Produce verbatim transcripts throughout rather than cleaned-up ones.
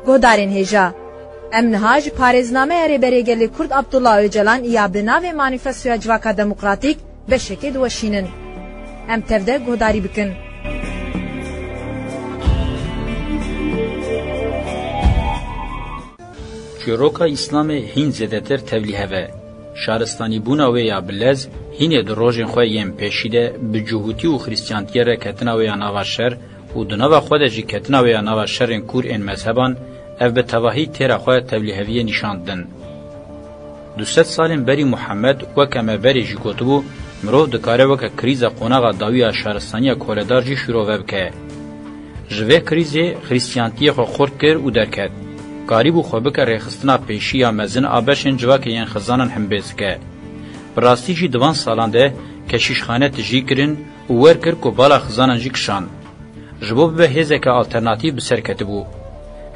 Guhdarên hêja, em niha ji parêznameya Rêberê Gelê Kurd Abdullah Ocalan ya bi navê Manîfestoya Civaka Demokratîk beşekê diweşînin. Em tev de guhdarî bikin. Çîroka Îslamê hîn zêdetir tevlîhev e. Şaristanîbûna wê ya bi lez hînê di rojên xwe yên pêşî de bi cihûtî û xirîstiyantiyê re ketina wê ya nava şer û di nava xwe de jî ketina wê ya nava şerên kûr ên mezheban, ev bi tevahî têra xwe tevlîheviyê nîşan didin. Du sed salên berî Muhammed, weke me berê jî gotibû, mirov dikare weke krîza qonaxa dawî ya şaristaniya koledar jî şîrove bike. Ji vê krîzê xirîstiyantiyê xwe xurt kir û derket. Karîbû xwe bike rêxistina pêşî ya mezin a beşên civakê yên xizanan hembêz bike. Bi rastî jî di van salan de keşîşxane tijî kirin û wer kir ku bala xizanan jî kişand. Ji bo bibe hêzeke alternatîf bi ser ketibû.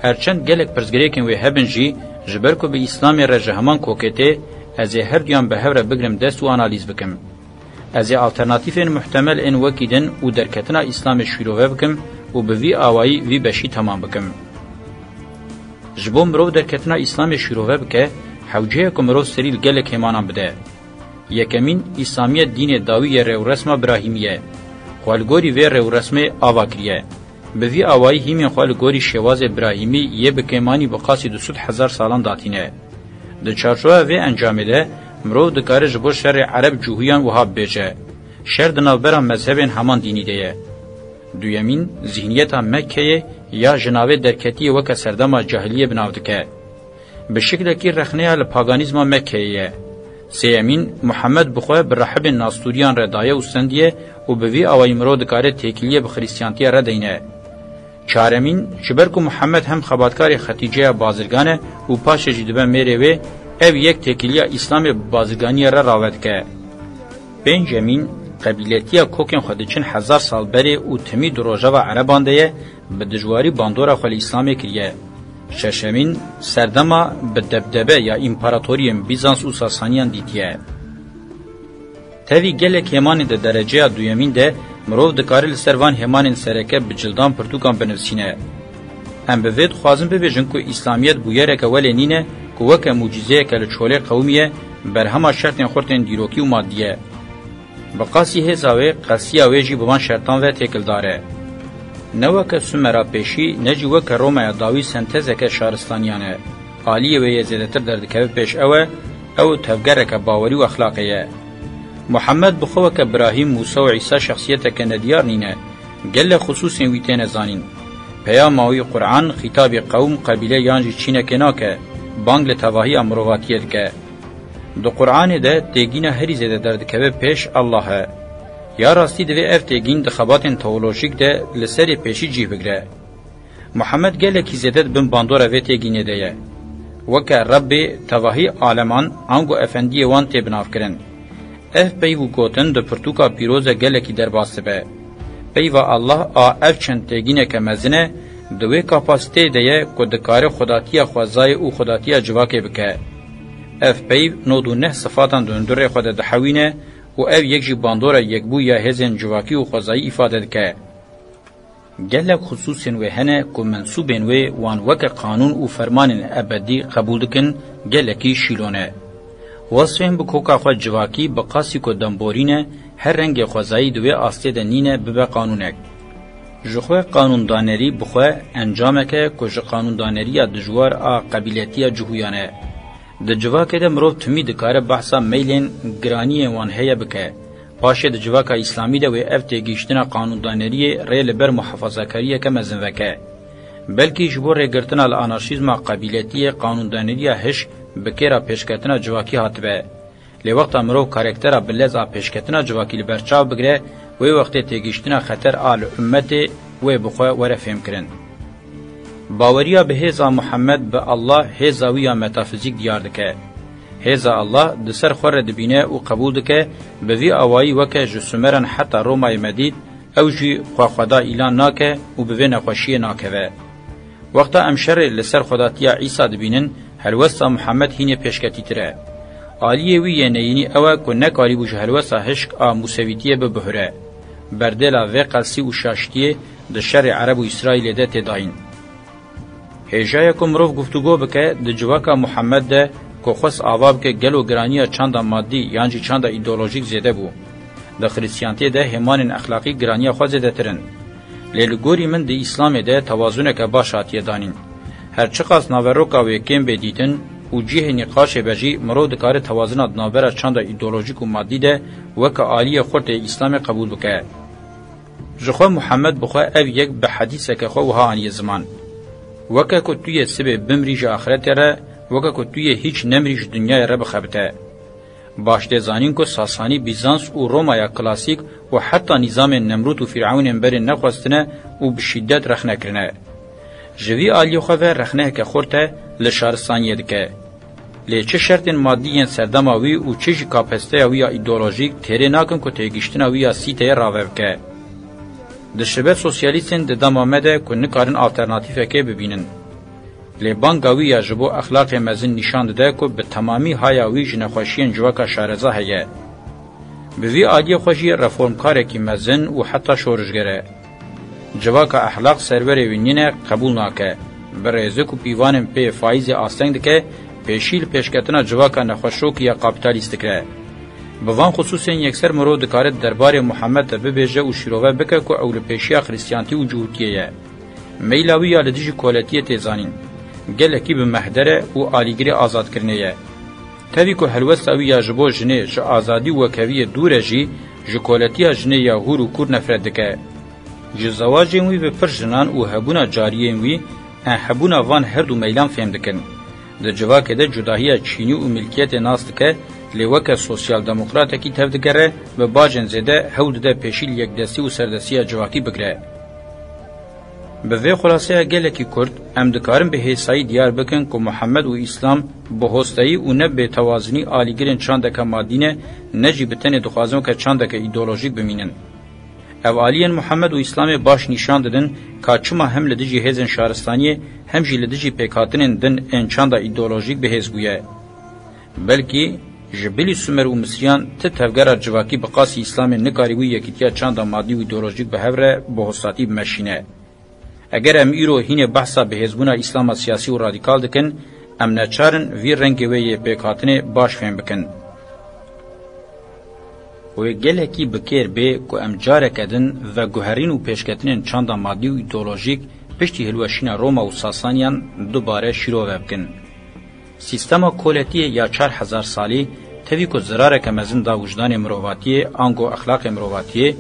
Her çend gelek pirsgirêkên wê hebin jî, ji ber ku bi Îslamê re ji heman kokê tê, ez ê herduyan bi hev re bigrim dest û analîz bikim. Ez ê alternatîfên muhtemel ên wekî din û derketina Îslamê şîrove bikim û bi vî awayî vî beşî temam bikim. Ji bo mirov derketina Îslamê şîrove bike, hewce ye ku mirov serî li gelek hêmanan bide. Yekemîn, Îslamiyet dînê dawî yê rêwresma Birahîmî ye. Xwe li gorî vê rêwresmê ava kiriye. Bi vî awayî hîmên xwe li gorî şêwazê Birahîmî yê bi kêmanî bi qasî du sed hezar salan datîne. Di çarçoveya vê encamê de mirov dikare ji bo şerê Ereb cihûyan wiha bibêje, şer di navbera mezhebên heman dînî de ye. Duyemîn, zîhniyeta Mekkeyê ya ji navê derketiyê weke serdema cahiliyê bi nav dike. Bi şiklekî rexneya li paganîzma Mekkeyê ye. Sêyemîn, Muhammed bi xwe bi rehibên Nastûriyan re daye û stendiye û bi vî awayî mirov dikare têkiliyê bi Xirîstiyantiya re deyne. Çaremîn, ji ber ku Muhammed hem xebatkarê Xetîceya bazirgan e û paşê jî dibe mêrê wê, ev yek têkiliya Îslamê bi bazirganiyê re rave dike. Pêncemîn, qebîletiya kokên xwe diçin hezar sal berê û timî di rojeva Ereban de ye, bi dijwarî bandora xwe li Îslamê kiriye. Şeşemîn, serdema bi debdebe ya împaratoriyên Bîzans û Sasaniyan dîtiye. Tevî gelek hêmanên di dereceya duyemîn de mirov dikare li ser van hêmanên sereke bi cildan pirtûkan binivîsîne. Em bi vê dixwazin bibêjin ku Îslamiyet bûyereke welê nîne ku weke mucîzeyeke li çolê qewimiye, berhema şertên xurt ên dîrokî û madî ye. Bi qasî hêza wê, qelsiya wê jî bi van şertan ve têkildar e. Ne weke Sumera pêşî, ne jî weke Romaya dawî sentezeke şaristaniyan e. Aliyê wê yê zêdetir derdikeve pêş ew e, ew tevgereke bawerî û exlaqê ye. Muhammed bi xwe weke Birahîm, Mûsa û Îsa şexsiyeteke nediyar nîne. Gelek xisûsên wî têne zanîn. Peyama wî Quran, xîtabê qewm, qebîle yan jî çînekê nake, bang li tevahiya mirovatiyê dike. Di Quranê de têgîna herî zêde derdikeve pêş Allah e. Ya rastî divê ev têgîn di xebatên teolojîk de li serê pêşî cih bigire. Muhammed gelekî zêde di bin bandora vê têgînê de ye. Weke Rebbê tevahî aleman ango efendiyê wan tê binavkirin. Ev peyv û gotin di pirtûka pîroz de gelekî derbas dibe. Peyva Allah a ev çend têgîneke mezin e, di wê kapasiteyê de ye ku dikare xwedatiya xwezayê û xwedatiya civakê bike. Ev peyv nod û neh sifatan di hundirê xwe de dihewîne û ev yek jî bandora yekbûyî ya hêzên civakî û xwezayî îfade dike. Gelek xisûsên wê hene ku mensûbên wê wan weke qanûn û fermanên ebedî qebûl dikin, gelekî şîlo ne. Wesfên bi koka xwe civakî bi qasî ku demborîn e, her rengê xwezayî di wê astê de nîne bibe qanûnek. Ji xwe qanûndanerî bi xwe encamek e ku ji qanûndaneriya dijwar a qebîletiya cihûyan e. Di civakê de mirov timî dikare behsa meylên giraniyên wan heye bike. Paşê di civaka îslamî de wê ev têgihiştina qanûndaneriyê rê li ber muhafazakariyeke mezin veke. Belkî ji bo rêgirtina li anarşîzma qebîletiyê qanûndaneriya hiş bi kêra pêşketina civakî hatibe. Lê wexta mirov karaktera bilez a pêşketina civakî li ber çav bigire, wê wextê têgihiştina xeter a li ummetê wê bi xwe were fêmkirin. Baweriya bi hêza Muhammed bi Allah hêza wî ya metafizîk diyar dike. Hêza Allah di ser xwe re dibîne û qebûl dike, bi vî awayî weke ji Sumeran heta Romayê me dît, ew jî xwe xweda îlan nake û bi vê nexweşiyê nakeve. Wexta em şerê li ser xwedatiya Îsa dibînin, helwesta Muhammed hînê pêşketîtir e. Aliyê wî yê neyînî ew e ku nekarîbû ji helwesta hişk a Musevîtiyê bibihure. Berdêla vê qelsî û şaştiyê di şerê Ereb û Îsraîlê de tê dayîn. Hêjayê ku mirov guftûgo bike, di civaka Muhammed de ku xwest ava bike gelo giraniya çanda madî yan jî çanda îdeolojîk zêde bû. Di Xirîstiyantiyê de hêmanên exlaqî giraniya xwe zêdetir in. Lê li gorî min di Îslamê de tewazuneke baş hatiye danîn. Her çiqas naveroka wê kêm bê dîtin û cihê nîqaşê be jî, mirov dikare tewazuna di navbera çanda îdeolojîk û madî de weke aliyê xurt ê Îslamê qebûl bike. Ji xwe Muhammed bi xwe ev yek bi hedîseke xwe wiha aniye ziman: Weke ku tu yê sibê bimrî ji axretê re, weke ku tu yê hîç nemirî ji dinyayê re bixebite. Baş tê zanîn ku Sasanî, Bîzans û Romaya klasîk û heta nîzamên Nemrûd û Fîrewnên berê nexwestine û bi şîdet rexne kirine. Ji vî aliyê xwe ve rexneyeke xurt e, li şaristaniyê dike. Lê çi şertên madî yên serdema wî û çi jî kapasiteya wî ya îdeolojîk têrê nakin ku têgihiştina wî ya sîteyê rave bike. Dişibe sosyalîstên di dema me de ku nikarin alternatîfekê bibînin. Lê banga wî ya ji bo exlaqê mezin nîşan dide ku bi temamî haya wî ji nexweşiyên civaka şareza heye. Bi vî aliyê xwe jî reformkarekî mezin û heta şorişger e. Civaka exlaq serwerê wî nîne, qebûl nake. Bi rêzik û pîvanên pê faîzê asteng dike, pêşî li pêşketina civaka nexweşrokî ya kapîtalîst dikire. Bi van xisûsên yekser mirov dikare derbarê Muhammed de bibêje û şîrove bike ku ew li pêşiya Xirîstiyantî û cihûtiyê ye. Meyla wî ya li dijî koletiyê tê zanîn. Gelekî bi mehder e û alîgirê azadkirinê ye. Tevî ku helwesta wî ya ji bo jinê ji azadî û wekheviyê dûr e jî, ji koletiya jinê ya hûr û kûr nefret dike. Ji zewacên wî bi pir jinan û hebûna cariyên wî, em hebûna van her du meylan fêm dikin. Di civakê de cudahiya çînî û milkiyetê nas dike, lê weke sosyal demokratekî tevdigere, bi bacên zêde hewl dide pêşî li yekdestî û serdestiya civakî bigire. Bi vê xulaseya gelekî kurt, em dikarin bi hêsayî diyar bikin ku Muhammed û Îslam bi hosteyî û ne bêtewazinî alîgirên çandeke madî ne, ne jî bi tenê dixwazin weke çandeke îdeolojîk bimînin. Ev aliyên Muhammed û Îslamê baş nîşan didin ka çima hem li dijî hêzên şaristaniyê hem jî li dijî pêkhatinên din ên çanda îdeolojîk bi hêz bûye. Belkî ji bilî Sumer û Misriyan ti tevgera civakî bi qasî Îslamê nikarîbû yekîtiya çanda madî û îdeolojîk bi hev re bi hostatî bimeşîne. Eger em îro hînê behsa bihêzbûna Îslama siyasî û radîkal dikin, em neçar in vî rengê wê yê pêkhatinê baş fêm bikin. Wê gelekî bi kêr bê ku em careke din veguherîn û pêşketinên çanda madî û îdeolojîk piştî hilweşîna Roma û Sasaniyan dubare şîrove bikin. Sîstema koletiyê ya çar hezar salî tevî ku zirareke mezin da wijdanê mirovatiyê, ango exlaqê mirovatiyê,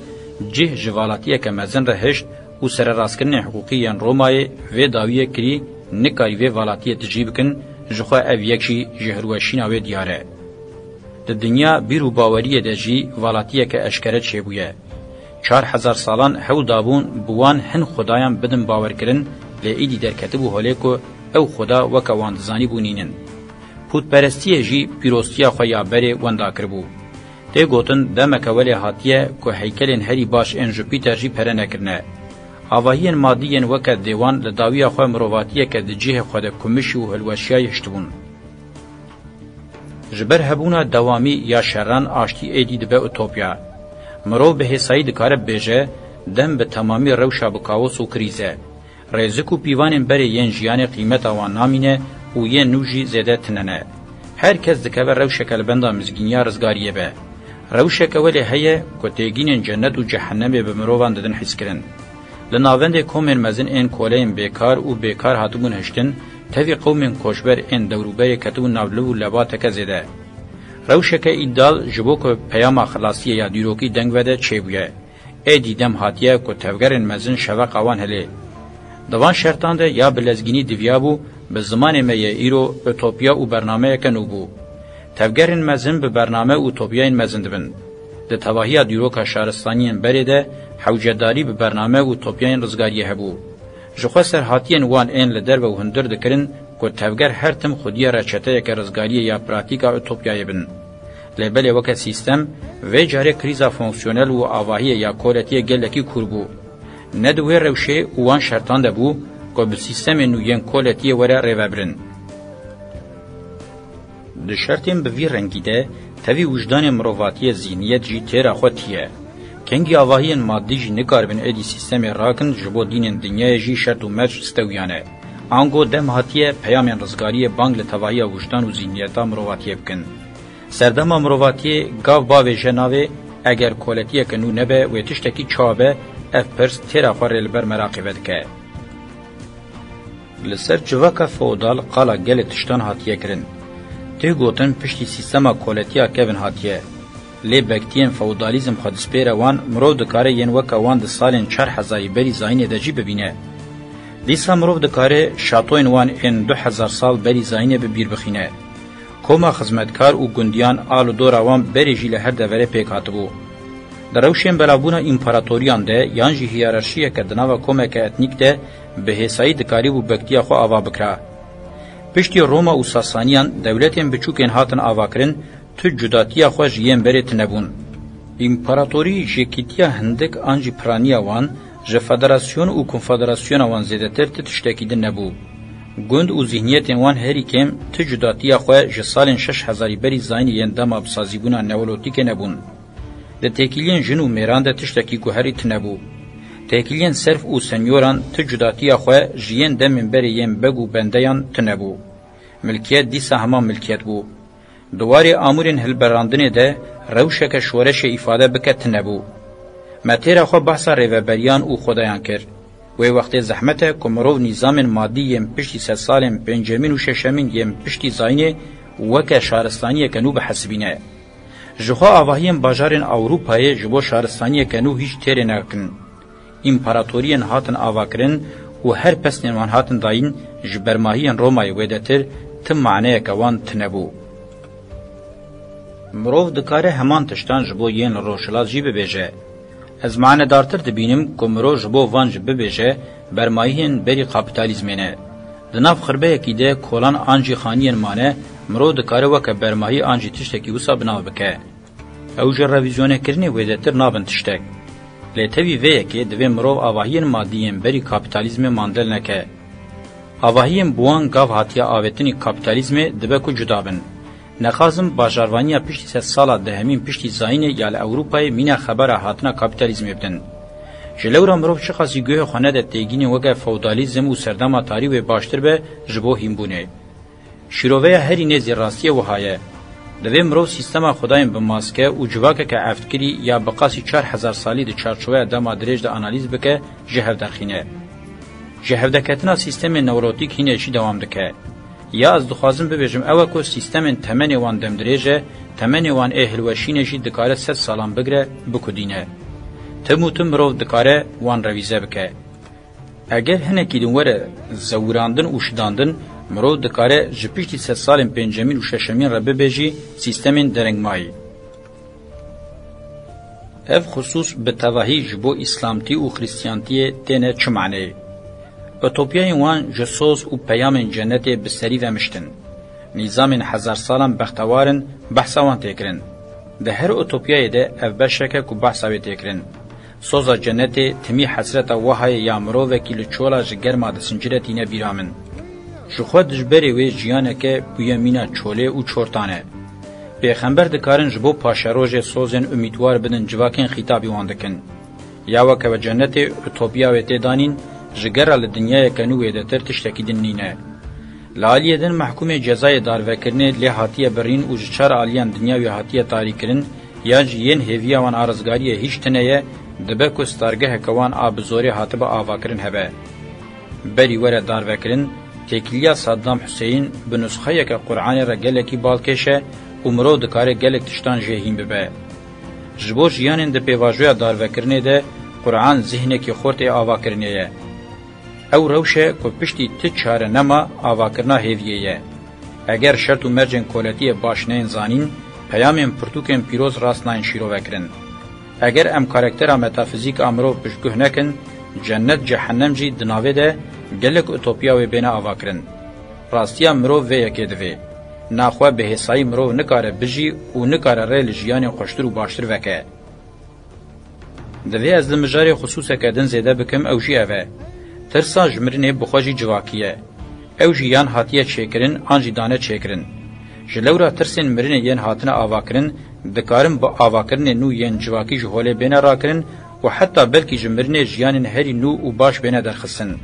cih ji valatiyeke mezin re hişt û sererastkirinên hiqûqî yên Romayê vê dawiyê kirî, nikarî vê valatiyê tijî bikin, ji xwe ev yek jî ji hilweşîna wê diyar e. Di dinya bîr û baweriyê de jî valatiyeke eşkere çêbûye. Çar hezar salan hewl dabûn bi wan hin xudayan bidin bawerkirin, lê îdî derketibû holê ku ew xuda weke wan dizanîbû nînin. Pûtperestiyê jî pîrostiya xwe ya berê wenda kiribû. Tê gotin demeke welê hatiye ku heykelên herî baş ên Jupîter jî pere nekirine. Avahiyên madî yên weke dêwan li dawiya xwe mirovatiyeke di cihê xwe de kumişî û hilweşiyayî hiştibûn. Ji ber hebûna dewamî ya şeran aştî êdî dibe utopya. Mirov bi hêsayî dikare bibêje, dem bi temamî rewşa bi kaos û krîz e. Rêzik û pîvanên berê yên jiyanê qîmeta wan namîne û yên nû jî zêde tune ne. Her kes dikeve rewşeke li benda mizgîniya rizgariyê be. Rewşeke welê heye ku têgînên cennet û cehennemê bi mirovan didin hîskirin. Li navendê komên mezin ên koleyên bêkar û bêkar hatibûn hiştin, tevî qewmên koçber ên dewrûberê ketibûn nav liv û lebateke zêde. Rewşeke îdal ji bo ku peyama xilasiyê ya dîrokî deng vede çêbûye. Êdî dem hatiye ku tevgerên mezin şeveqa wan hilê. Di van şertan de ya bi lezgînî diviyabû, bi zimanê me yê îro utopya û bernameyeke nû bû. Tevgerên mezin bi bername û utopyayên mezin dibin. Di tevahiya dîroka şaristaniyên berê de hewcedarî bi bername û utopyayên rizgariyê hebû. Ji xwe serhatiyên wan ên li derve û hundir dikirin ku tevger her tim xwediyê reçeteyeke rizgariyê ya pratîka utopyayê bin. Lê belê weke sîstem, vê carê krîza fonksiyonel û avahiyê ya koletiyê gelekî kûr bû. Ne di wê rewşê û wan şertan de bû ku bi sîstemên nû yên koletiyê were rêvebirin. Di şertên bi vî rengî de, tevî wijdanê mirovatiyê zîhniyet jî têra xwe tî ye. Kengî avahiyên madî jî nikaribin êdî sîstemê rakin, ji bo dînên dinyayê jî şert û merc stewiyane. Ango dem hatiye peyamên rizgariyê bang li tevahiya wijdan û zîhniyeta mirovatiyê bikin. Serdema mirovatiyê gav bavêje navê, eger koletiyeke nû nebe, wê tiştekî çawa be, ev pirs têra xwe rê li ber meraqê vedike. Li ser civaka feodal qala gelek tiştan hatiye kirin. Tê gotin piştî sîstema koletiya kevin hatiye. Lê bektiyên feodalîzm xwe dispêre wan, mirov dikare yên weke wan di salên çar hezarî berî zayînê de jî bibîne. Dîsa mirov dikare şatoyên wan ên du hezar sal berî zayînê bi bîr bixîne. Koma xizmetkar û gundiyan a li dora wan berê jî li her deverê pêk hatibû. Di rewşên belavbûna împaratoriyan de yan jî hiyerarşiyeke di nava komeke etnîk de bi hêsayî dikarîbû bektiya xwe ava bikira. Piştî Roma û Sasaniyan dewletên biçûkên hatin avakirin, tu cudatiya xwe ji yên berê tunebûn. Împaratorî jêkîtiya hindik an jî piraniya wan ji federasyon û konfederasyona wan zêdetir ti tiştekî din nebû. Gund û zîhniyetên wan herî kêm ti cudatiya xwe ji salên şeş hezarî berî zayînê yên dema bisazîbûna neolotîkê nebûn. Di têkiliyên jin û mêran de tiştekî guherî tunebû. Têkiliyên serf û senyoran ti cudatiya xwe ji yên demên berê yên beg û bendeyan tunebû. Milkiyet dîsa hema milkiyet bû. Di warê amûrên hilberandinê de rewşeke şoreşê îfade bike tunebû. Me têra xwe behsa rêveberiyan û xwedayan kir. Wê wextê zehmet e ku mirov nîzamên madî yên piştî sedsalên pêncemîn û şeşemîn yên piştî zayînê weke şaristaniyeke nû bihesibîne. Jixwe avahiyên bajarên Ewropayê ji bo şaristaniyeke nû hîç têrê nekin. Împaratoriyên hatin avakirin û her pesnên wan hatin dayîn ji bermahiyên Romayê wêdetir ti maneyeke wan tunebû. Mirov dikare heman tiştan ji bo yên li rojhilat jî bibêje. Ez manedartir dibînim ku mirov ji bo van jî bibêje, bermahiyên berî kapîtalîzmê ne. Di nav xirbeyekî de kolan an jî xaniyên mane, mirov dikare weke bermahî an jî tiştekî wisa bi nav bike. Ew ji revîzyonekirinê wêdetir nabin tiştek. Lê tevî vê yekê divê mirov avahiyên madî yên berî kapîtalîzmê mandel neke. Avahiyên bi wan gav hatiye avêtinî kapîtalîzmê dibe ku cuda bin. Nexazim bajarvaniya piştî sed sala dehemîn piştî zayînê ya li Ewropayê mîna xebera hatina kapîtalîzmê bidin. Ji lewra mirov çiqasî guhê xwe nede têgînên weke feodalîzm û serdema tarî wê baştir be ji bo hînbûnê. Şîroveya herî nêzî rastiyê wiha ye. Divê mirov sîstema xwedayên bi maske û civakeke eftgirî ya bi qasî çar hezar salî di çarçoveya dema dirêj de analîz bike, ji hev derxîne. Ji hevdeketina sîstemên newrotîk hînê jî dewam dike. Ya ez dixwazim bibêjim ew e ku sîstemên temenê wan demdirêj e, temenê wan ê hilweşînê jî dikare sed salan bigire, bikudîne. Tim û tim mirov dikare wan revîze bike. Eger hinekî din were zewirandin û şidandin, mirov dikare ji piştî sedsalên pêncemîn û şeşemîn re bibêjî sîstemên derengmayî. Ev xisûs bi tevahî ji bo îslamtî û xrîstiyantiyê têne çi maneyê? Utopyayên wan ji soz û peyamên cenetê bi serî ve miştin. Nîzamên hezar salan bextewar in, behsa wan tê kirin. Di her utopyayê de ev beşek e ku behsa wê tê kirin. Soza cenetê timî hesreta wahayê ya mirovekî li çola ji germa disincire tîne bîra min. Ji xwe dijberê wê jiyaneke bûye mîna çolê û çortan e. Pêxember dikarin ji bo paşerojê sozên umîdwar bidin civakên xîtabî wan dikin. Ya weke we cenetê utopya wê tê danîn, ji gera li dinyayeke nû wêdetir tiştekî din nîne. Li aliyê din mehkûmê cezayê darvekirinê lê hatiye birîn û ji çar aliyan dinya wî hatiye tarîkirin, yan jî yên hêviya wan a rizgariyê hîç tune ye, dibe ku stargeheke wan a bi zorê hatibe avakirin hebe. Berî were darvekirin, têkiliya Saddam Huseyîn bi nusxeyeke Qur'anê re gelekî balkêş e û mirov dikare gelek tiştan jê hîn bibe. Ji bo jiyanên di pêvajoya darvekirinê de Qur'an zihnekî xurt ê avakirinê ye. Ew rewş e ku piştî ti çare nema avakirina hêviyê ye. Eger şert û mercên koletiyê baş neyên zanîn, peyamên pirtûkên pîroz rast nayên şîrovekirin. Eger em karaktera metafizîk a mirov piştguh nekin, cennet, cehennem jî di navê de gelek utopya wê bêne avakirin. Rastiya mirov vê yekê divê. Naxwe bi hêsayî mirov nikare bijî û nikare rê li jiyanê xweştir û baştir veke. Divê ez li mijarê xisûseke din zêde bikim, ew jî ev e. Tirsa ji mirinê bi xwe jî civakî ye. Ew jî yan hatiye çêkirin, an jî dane çêkirin. Ji lewra tirsên mirinê yên hatine avakirin, dikarin bi avakirinên nû yên civakî ji holê bêne rakirin û heta belkî ji mirinê jiyanên herî nû û baş bêne derxistin.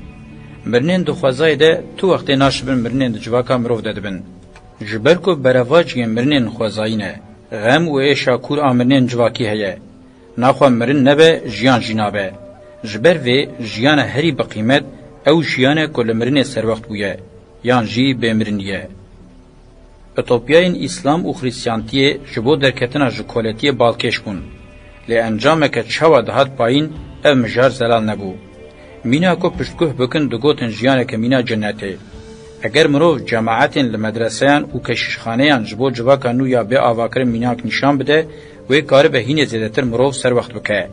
Mirinên di xwezayê de tu wextê naşibin mirinên di civaka mirov de dibin. Ji ber ku berevac yên mirinên xwezayî ne, xem û êşa kûr a mirinên civakî heye. Naxwe mirin nebe, jiyan jî nabe. Ji ber vê, jiyana herî bi qîmet ew jiyan e ku li mirinê serwext bûye, yan jî bêmirinî ye. Utopyayên Îslam û Xrîstiyantiyê ji bo derketina ji koletiyê balkêş bûn. Lê encameke çawa dihat payîn, ev mijar zelal nebû. Mîna ku piştguh bikin, digotin jiyaneke mîna cenetê. Eger mirov cemaetên li medreseyan û keşîşxaneyan ji bo civaka nû ya bê avakirin mînak nîşan bide, wê karibe hînê zêdetir mirov serwext bike.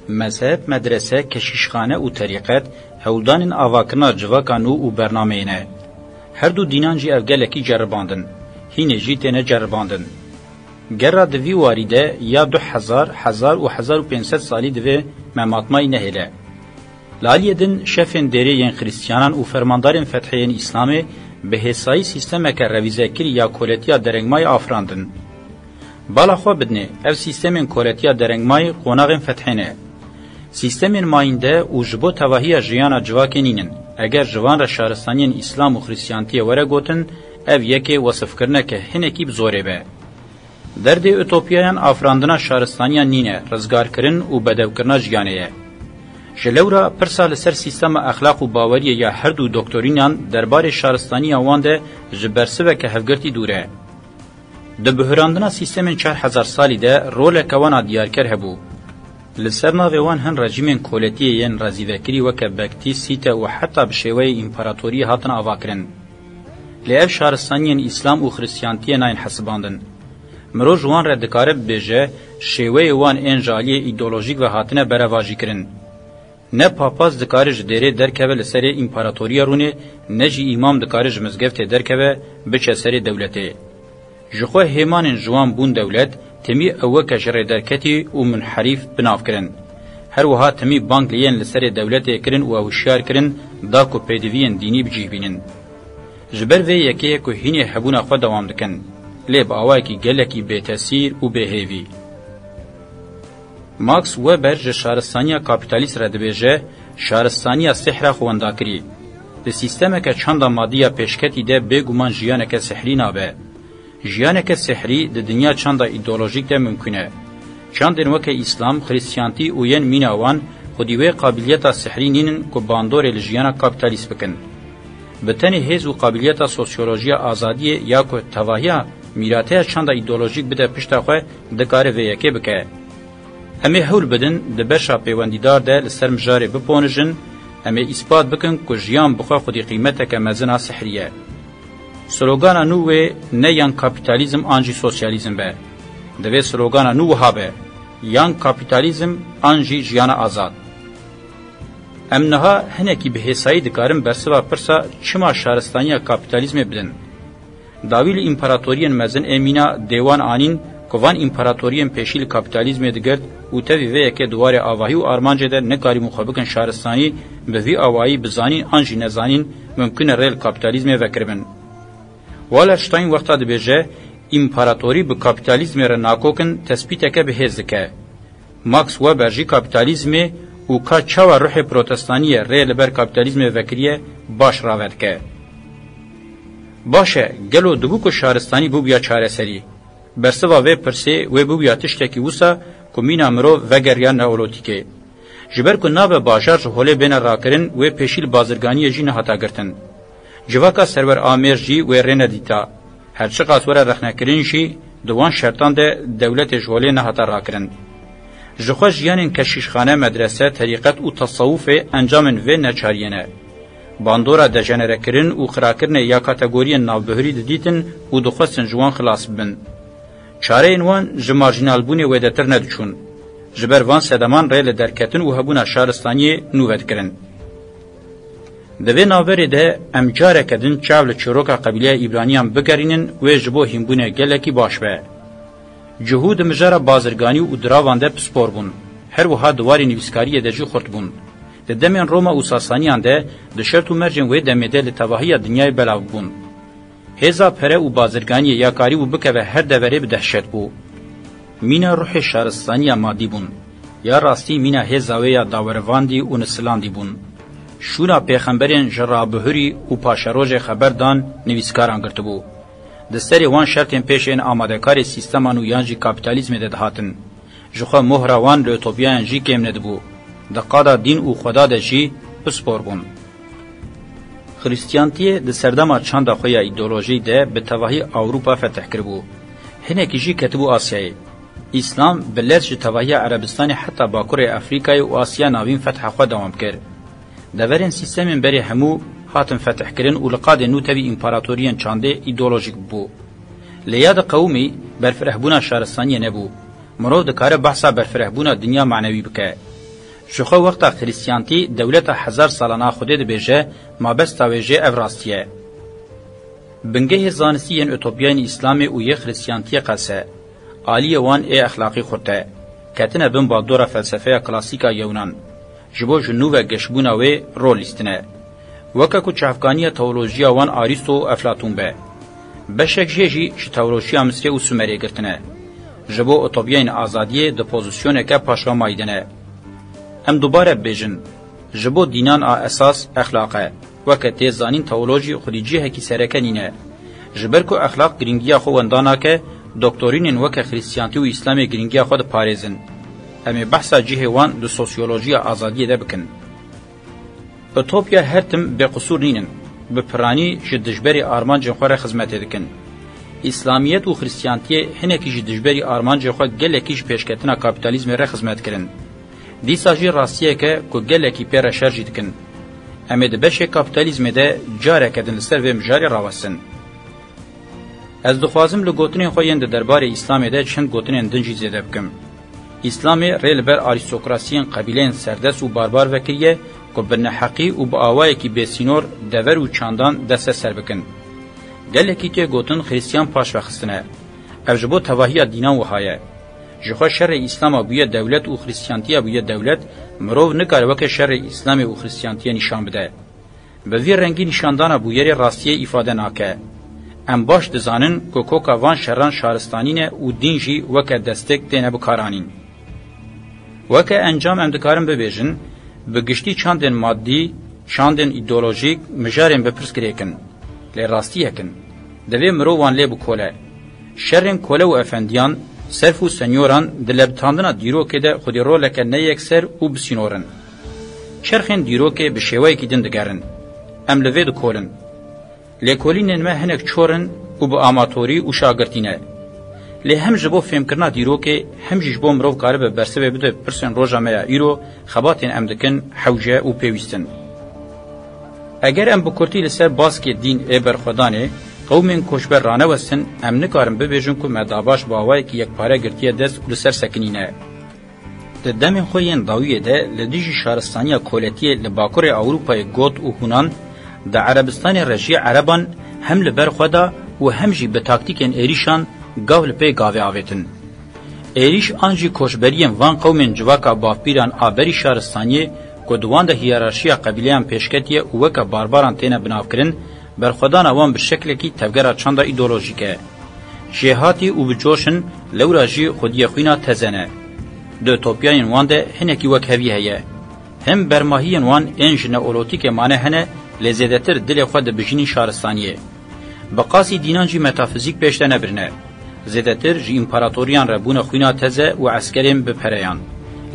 Mezheb, medrese, keşîşxane û terîqet hewldanên avakirina civaka nû û bernameyê ne. Her du dînan jî ev gelekî ceribandin. Hînê jî têne ceribandin. Gera di vî warî de ya du hezar, hezar û hezar û pênc sed salî divê me matmayî nehêle. Li aliyê din şefên dêrê yên Xrîstiyanan û fermandarên fethê yên Îslamê bi hêsayî sîstemeke revîzekirî ya koletiya derengmayê afirandin. Bala xwe bidinê, ev sîstemên koletiya derengmayê qonaxên fethê ne. Sîstemên mayînde û ji bo tevahiya jiyana civakê nînin. Eger ji van re şaristaniyên Îslam û Xrîstiyantiyê were gotin, ev yekê wesifkirineke hinekî bi zorê be. Derdê utopyayan afirandina şaristaniyan nîne, rizgarkirin û bedewkirina jiyanê ye. Ji lewra pirsa li ser sîstema exlaq û baweriyê ya her du doktorînan derbarê şaristaniya wan de ji bersiveke hevgirtî dûr e. Di buhirandina sîstemên çar hezar salî de roleke wan a diyarker hebû. Li ser navê wan hin rejîmên koletiyê yên rezîvekirî weke Bektî, Sîte û heta bi şêweyê împaratoriyê hatin avakirin. Lê ev şaristaniyên Îslam û Xristiyantiyê nayên hesibandin. Mirov ji wan re dikare bibêje, şêweyê wan ên ji aliyê îdeolojîk ve hatine berevajîkirin. Ne papaz dikare ji dêrê derkeve li serê împaratoriya rûnê, ne jî îmam dikare ji mizgeftê derkeve, biçe serê dewletê. Ji xwe hêmanên ji wan bûn dewlet, temî ew weke ji rê derketî û munherîf bi nav kirin. Her wiha temî bang li yên li serê dewletê kirin û ew hişyar kirin da ku pêdiviyên dînî bi cih bînin. Ji ber vê yekê ye ku hînê hebûna xwe dewam dikin, lê bi awayekî gelekî bêtesîr û bêhêvî. Max Weber ji şaristaniya kapîtalîst re dibêje, şaristaniya sihra xwendakirî. Di sîstemeke çanda madî ya pêşketî de bêguman jiyaneke sihrî nabe. Jiyaneke sihrî di dinya çanda îdeolojîk de mimkûn e. Çandên weke Îslam, Xrîstiyantî û yên mîna wan xwedî wê qabiliyeta sihrî nînin ku bandorê li jiyana kapîtalîst bikin. Bi tenê hêz û qabiliyeta sosyolojiya azadiyê ya ku tevahiya mîrateya çanda îdeolojîk bide pişta xwe dikare vê yekê bike. Em ê hewl bidin di beşa pêwendîdar de li ser mijarê biponijin, em ê îspat bikin ku jiyan bi xwe xwedî qîmeteke mezin a sihrî ye. Slogana nû wê ne yan kapîtalîzm an jî sosyalîzm be. Divê slogana nû wiha be, yan kapîtalîzm an jî jiyana azad. Em niha hinekî bi hêsayî dikarin bersiva pirsa çima şaristaniya kapîtalîzmê bidin. Dawî li împaratoriyên mezin ê mîna dêwan anîn ku van împaratoriyên pêşî li kapîtalîzmê digirt û tevî vê yekê di warê avahî û armancê de nikarîbûn xwe bikin şaristanî, bi vî awayî bi zanîn an jî nezanîn mimkûn e rê li kapîtalîzmê vekiribin. Wallerstein wexta dibêje, împaratorî bi kapîtalîzmê re nakok in, tespîteke bi hêz dike. Max Weber jî kapîtalîzmê û ka çawa ruhê protestaniyê rê li ber kapîtalîzmê vekiriye baş rave dike. Baş e, gelo dibû ku şaristanî bûbûya çareserî? Bersiva vê pirsê wê bûbûya tiştekî wisa ku mîna mirov vegeriya neolotîkê. Ji ber ku nabe bajar ji holê bêne rakirin, wê pêşî li bazirganiyê jî nehata girtin. Civaka Serwer Amêr jî wê rê nedîta. Her çiqas were rexnekirin jî, di wan şertan de dewletê ji holê nehata rakirin. Ji xwe jiyanên keşîşxane, medrese, terîqet û tesewufê encamên vê neçariyê ne. Bandora dejenerekirin û xirakirinê ya kategoriyên navbihurî didîtin û dixwestin ji wan xilas bibin. Çareyên wan ji marjînalbûnê wêdetir nediçûn. Ji ber van sedeman rê li derketin û hebûna şaristaniyê nû vedikirin. Di vê navberê de em careke din çav li çîroka qebîleya Îbraniyan bigerînin, wê ji bo hînbûnê gelekî baş be. Cihû di mijara bazirganî û diravan de pispor bûn. Her wiha di warê nivîskariyê de jî xurt bûn. Di demên Roma û Sasaniyan de, di şert û mercên wê demê de li tevahiya dinyayê belav bûn. Hêza pere û bazirganiyê ya karîbû bikeve her deverê bi dehşet bû. Mîna ruhê şaristaniya madî bûn. Ya rastî mîna hêza wê ya dawerivandî û nisilandî bûn. Şûna pêxemberên ji rabihurî û paşerojê xeber dan nivîskaran girtibû. Di serê wan şertên pêş ên amadekarê sîsteman û yan jî kapîtalîzmê de dihatin. Jixwe mohra wan li utopyayan jî kêm nedibû. Di qada dîn û xweda de jî pispor bûn. Xrîstiyantiyê di serdema çanda xwe ya îdeolojî de bi tevahî Ewropa fetih kiribû. Hinekî jî ketibû Asyayê. Îslam bi lez ji tevahiya Erebistanê heta Bakurê Efrîkayê û Asya Navîn fetha xwe dewam kir. Deverên sîstemên berê hemû hatin fetihkirin û li qadên nû tevî împaratoriyên çandê îdeolojîk bû. Lê ya diqewimî berfirehbûna şaristaniyê nebû. Mirov dikare behsa berfirehbûna dinya manewî bike. Jixwe wexta Xrîstiyantî dewleta hezar salan a Xwedê dibêje, mabesta wê jê ev rastî ye. Bingehê zanistî yên utopyayên Îslamê û yê Xrîstiyantiyê qels e. Aliyê wan ê exlaqî xurt e. Ketine bin baldora felsefeya klasîk a Yewnan. Ji bo ji nû ve geşbûna wê rol lîstine. Weke ku çavkaniya teolojiya wan Arîsto û Eflatûn be. Beşek jê jî ji teolojiya Misrê û Sumerê girtine. Ji bo utopyayên azadiyê di pozisyoneke paşamayî de ne. Em dubare bibêjin, ji bo dînan a esas exlaq e. Weke tê zanîn teolojî xwedî cihekî sereke nîne. Ji ber ku exlaq girîngiya xwe wenda nake, doktorînên weke Xrîstiyantî û Îslamê girîngiya xwe diparêzin. Em ê behsa cihê wan di sosyolojiya azadiyê de bikin. Utopya her tim bêqisûr nînin. Bi piranî ji dijberê armancên xwe re xizmetê dikin. Îslamiyet û Xrîstiyantiyê hinekî ji dijberî armancên xwe gelekî ji pêşketina kapîtalîzmê re xizmet kirin. Dîsa jî rastiyek e ku gelekî pê re şer jî dikin. Em ê di beşê kapîtalîzmê de careke din li ser vê mijarê rawestin. Ez dixwazim li gotinên xwe yên di derbarê Îslamê de çend gotinên din jî zêde bikim. Îslamê rê li ber arîstokrasiyên qebîleyên serdest û barbar vekiriye ku bi neheqî û bi awayekî bêsînor dever û çandan desteser bikin. Gelekî tê gotin Xrîstiyan paş vexistine. Ev ji bo tevahiya dînan wiha ye. Jixwe şerê Îslama bûye dewlet û Xrîstiyantiya bûye dewlet, mirov nikare weke şerê Îslamê û Xrîstiyantiyê nîşan bide. Bi vî rengî nîşandana bûyerê rastiyê îfade nake. Em baş dizanin ku koka van şeran şaristanî ne û dîn jî weke destek têne bikaranîn. Weke encam em dikarin bibêjin, bi giştî çandên maddî, çandên îdeolojîk mijarên bi pirs girêk in. Lê rastiyek in. Divê mirov wan lê bikole. Şerên kole û efendiyan, serf û senyoran di lebitandina dîrokê de xwedî roleke ne yekser û bisînor in. Çerxên dîrokê bi şêweyekî din digerin. Em li vê dikolin. Lêkolînên me hinek çor in û bi amatorî û şagirtî ne. Lê hem ji bo fêmkirina dîrokê, hem jî ji bo mirov karibe bersivê bide pirsên roja me ya îro, xebatên em dikin hewce û pêwîst in. Eger em bi kurtî li ser baskê dîn ê berxwedanê, qewmên koçber ranewestin, em nikarin bibêjin ku me dabaş bi awayekî yekpare girtiye dest û li ser sekinîne. Di demên xwe yên dawiyê de li dijî şaristaniya koletiyê li Bakurê Ewropayê Got û Hunan, di Erebistanê re jî Ereban hem li ber xwe da û hem jî bi taktîkên êrîşan gav li pey gavê avêtin. Êrîş an jî koçberiyên van qewmên civaka bavpîran a berî şaristaniyê ku di wan de hiyerarşiya qebîleyan pêşketiye û weke barbaran têne binavkirin, berxwedana wan bi şeklekî tevgera çanda îdeolojîk e. Jêhatî û bi coş in, lewra jî xwediyê xwîna teze ne. Di utopyayên wan de hinekî wekhevî heye. Him bermahiyên wan ên ji neolotîkê mane hene, lê zêdetir dilê xwe dibijînin şaristaniyê. Bi qasî dînan jî metafizîk pêş de nebirine. Zêdetir ji împaratoriyan re bûne xwîna teze û eskerên bi pereyan.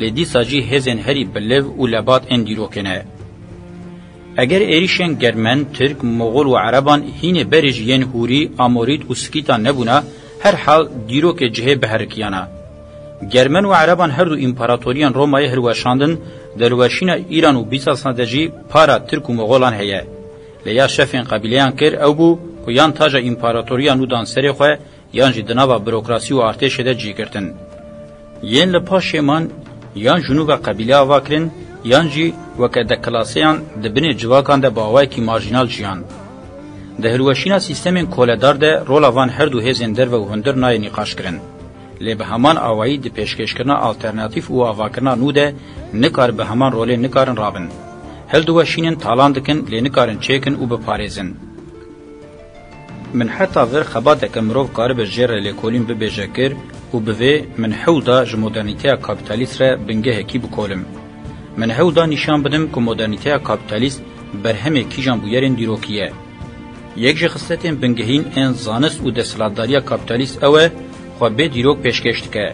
Lê dîsa jî hêzên herî bi lêv û lebat ên dîrokê ne. Eger êrîşên Germen, Tirk, Moxol û Ereban hînê berê ji yên Hûrî, Amorît û Skîtan nebûna, herhal dîrokê cihê biherikiyana. Germen û Ereban her du împaratoriyên Romayê hilweşandin, di hilweşîna Îran û Bîzansa de jî para Tirk û Moxolan heye. Lê ya şefên qebîleyan kir ew bû ku yan taja împaratoriya nû dan serê xwe, yan jî di nava burokrasî û artêşê de cî girtin. Yên li paşê man yan ji nû ve qebîle ava kirin, yan jî weke deklaseyan di binê civakan de bi awayekî marjînal jiyan. Di hilweşîna sîstemên koledar de rola van her du hêzên derve û hundir nayê nîqaşkirin. Lê bi heman awayî di pêşkêşkirina alternatîf û avakirina nû de nikar bi heman rolê nikarin rabin. Hildiweşînin, talan dikin, lê nikarin çêkin û biparêzin. Min heta vir xebateke mirov karibe jê re lêkolîn bibêje kir û bi vê min hewl da ji modernîteya kapîtalîst re bingehekî bikolim. Min hewl da nîşan bidim ku modernîteya kapîtalîst berhemê kîjan bûyerên dîrokî ye. Yek ji xisletên bingehîn ên zanist û desthilatdariya kapîtalîst ew e, xwe bê dîrok pêşkêş dike.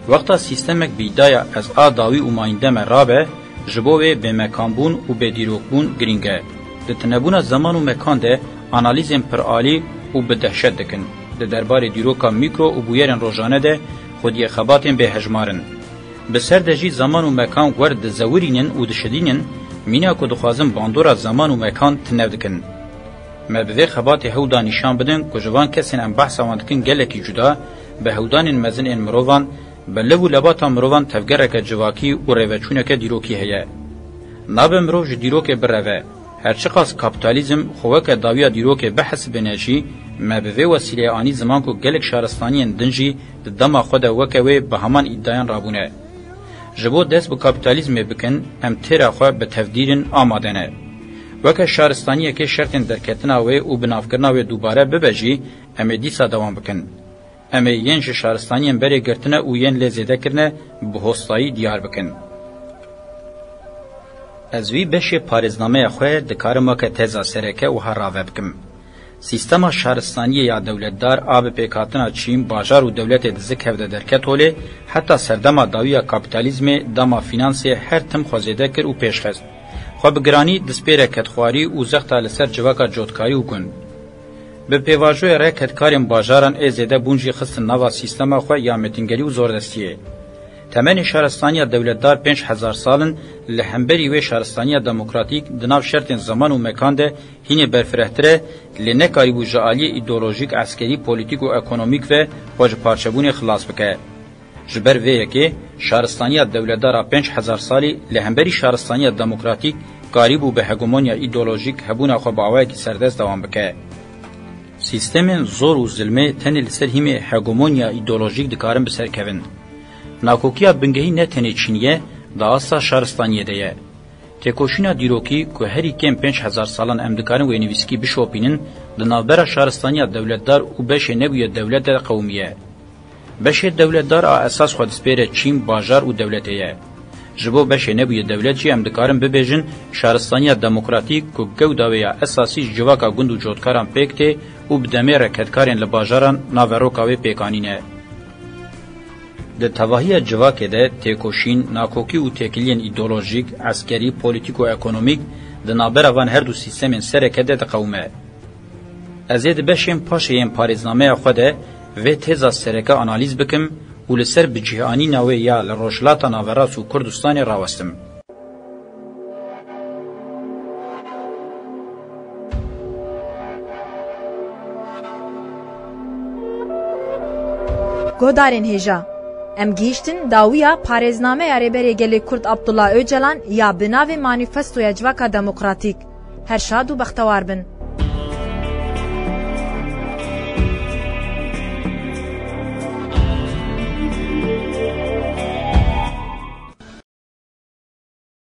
Wexta sîstemek bi îdaya ez a dawî û mayînde me rabe, ji bo wê bêmekanbûn û bêdîrokbûn girîng e. Di tinebûna zeman û mekan de analîzên piralî û bi dehşet dikin. Di derbarê dîroka mîkro û bûyerên rojane de xwediyê xebatên bêhejmar in. Bi ser de jî zeman û mekan wer dizewirînin û dişidînin, mîna ku dixwazin bandora zeman û mekan tine dikin. Me bi vê xebatê hewl da nîşan bidin ku ji van kesên em behsa wan dikin gelekî cuda, bi hewdanên mezin ên mirovan, bi liv û lebata mirovan tevgereke civakî û rêveçûneke dîrokî heye. Nabe mirov ji dîrokê bireve. Her çiqas kapîtalîzm xwe weke dawiya dîrokê bihesibêne jî, me bi vê wesîleyê anî ziman ku gelek şaristaniyên din jî di dema xwe de weke wê bi heman îdiayan rabûne. Ji bo dest bi kapîtalîzmê bikin, em têra xwe bi tevdîr in, amade ne. Weke şaristaniyekê şertên derketina wê û binavkirina wê dubare bibe jî, em ê dîsa dewam bikin. Em ê yên ji şaristaniyên berê girtine û yên lê zêde kirine bi hostayî diyar bikin. Ez vî beşê parêznameya xwe dikarim weke teza sereke wiha rave bikim. Sîstema şaristaniyê ya dewletdar a bi pêkhatina çîn, bajar û dewletê dizik hev de derket holê, heta serdema dawî ya kapîtalîzmê dema fînansê her tim xwe zêde kir û pêş xist. Xwe bi giranî dispêre kedxwarî û zexta li ser civaka cotkarî û gund. Bi pêvajoyê re kedkarên bajaran ê zêde bûn jî xistin nava sîstema xwe ya metingerî û zordestiyê. Temenê şaristaniya dewletdar pênc hezar sal in, li hemberî wê şaristaniya demokratîk di nav şertên zeman û mekan de hînê berfirehtir e, lê nekarîbû ji aliyê îdeolojîk, eskerî, polîtîk û ekonomîk ve xwe ji parçebûnê xilas bike. Ji ber vê yekê, şaristaniya dewletdar a pênc hezar salî li hemberî şaristaniya demokratîk karîbû bi hegemonya îdeolojîk hebûna xwe bi awayekî serdest dewam bike. Sîstemên zor û zilmê tenê li ser hîmê hegemonya îdeolojîk dikarin bi ser kevin. Nakokiya bingehî ne tenê çînî ye, di asta şaristaniyê de ye. Têkoşîna dîrokî ku herî kêm pênc hezar salan em dikarin wê nivîskî bişopînin, di navbera şaristaniya dewletdar û beşê nebûye dewlet de qewimiye. Beşê dewletdar a esas xwe dispêre çîn, bajar û dewletê ye. Ji bo beşê nebûye dewlet jî em dikarin bibêjin şaristaniya demokratîk ku gewda wê ya esasî ji civaka gund û cotkaran pêk tê û bi demê rekedkarên li bajaran naveroka wê pêk anîne. Di tevahiya civakê de têkoşîn, nakokî û têkiliyên îdeolojîk, eskerî, polîtîk û ekonomîk di navbera van her du sîstemên sereke de diqewime. Ez ê di beşên paşê yên parêznameya xwe de vê têza sereke analîz bikim û li ser bicihêanîna wê ya li Rojhilata Naverast û Kurdistanê rawestim. Guhdarên hêja, em gihîştin dawiya parêznameya Rêberê Gelê Kurd Abdullah Ocalan ya bi navê Manîfestoya Civaka Demokratîk. Her şad û bextewar bin.